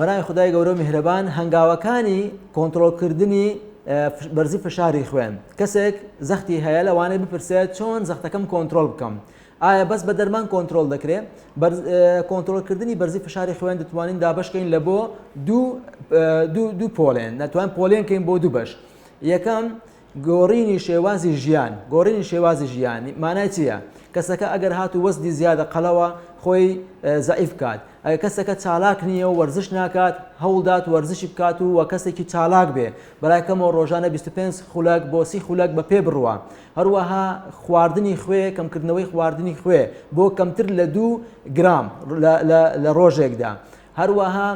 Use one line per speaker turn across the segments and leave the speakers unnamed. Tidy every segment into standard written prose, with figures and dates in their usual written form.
بەناوی خودای گەورە و میهرەبان هەنگاوەکانی کۆنتڕۆڵکردنی بەرزی فشاری خوێن کەسێک زەختی هەیە لەوانەیە بپرسێت چۆن زەختەکەم کۆنترۆڵ بکەم ئایا بەس بە دەرمان کۆنترۆڵ دەکرێت کۆنترۆڵکردنی بەرزی فشاری خوێن دەتوانین دابشکەین لە بۆ دوو دوو پۆلێن دەتوان پۆلێنکەین بۆ دوو بەش یەکەم گۆڕینی شێوازی ژیان، گۆڕینی شێوازی ژیان مانای چییە؟ کەسەکە ئەگەر هاتوو وەزنی زیادە قەلەوە خۆی زەعیف بکات، ئەگەر کەسەکە چالاک نییە و وەرزش ناکات هەوڵدات وەرزشی بکات و وە کەسێکی چالاک بێ بەلای کەمەوە ڕۆژانە 25 خولەک بۆ 30 خولەک بە پێ بڕوا هەروەها خواردنی خوێ کەمکردنەوەی خواردنی خوێ بۆ کەمتر لە دوو گرام لە ڕۆژێکدا هەروەها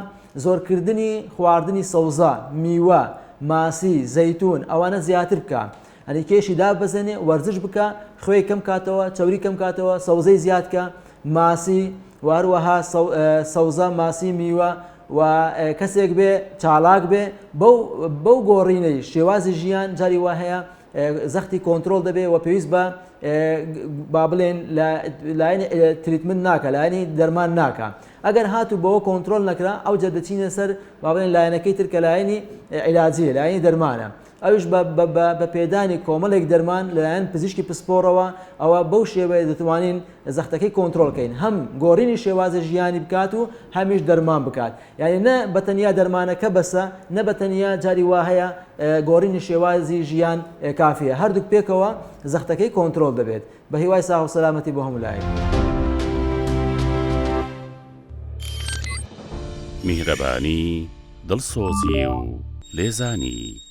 زۆرکردنی خواردنی سەوزە، میوە، ماسی، زەیتون ئەوانە زیاتر بکە ئەنی کێشی داببەزێنێ وەرزش بکە خوێی کەم کاتەوە چەوری کەم کاتەوە سەوزەی زیاد کە ماسی و هەروەها سەوزە ماسی میوە و کەسێک بێ چالاک بێ بەو بەو گۆڕینەی شێوازی ژیان جاری وا هەیە زەختی کۆنترۆڵ دەبێ و پێویست بە با بڵێن لایەنی treatment ناکە لایەنی دەرمان ناکە ئەگەر هاتوو بەوە کۆنترۆل نەکرا ئەوجا دەچینە سەر با بڵێن لایەنەکەی تر کە لایەنی عیلاجیە لایەنی دەرمانە ئەویش بە پێدانی کۆمەڵێک دەرمان لەلایەن پزیشکی پسپۆڕەوە ئەوە بەو شێوەیە دەتوانین زەختەکەی کۆنترۆڵ کەین هەم گۆڕینی شێوازە ژیانی بکات و هەمیش دەرمان بکات یعنی نە بە تەنیا دەرمانەکە بەسە نە بە تەنیا جاری وا هەیە گۆڕینی شێوازی ژیان کافیە هەردووک پێکەوە زەختەکەی کۆنترۆڵ دەبێت بە هیوای ساغ و سەلامەتی بۆ هەموو لایەک.
میهرەبانی، دڵسۆزی و لێزانی.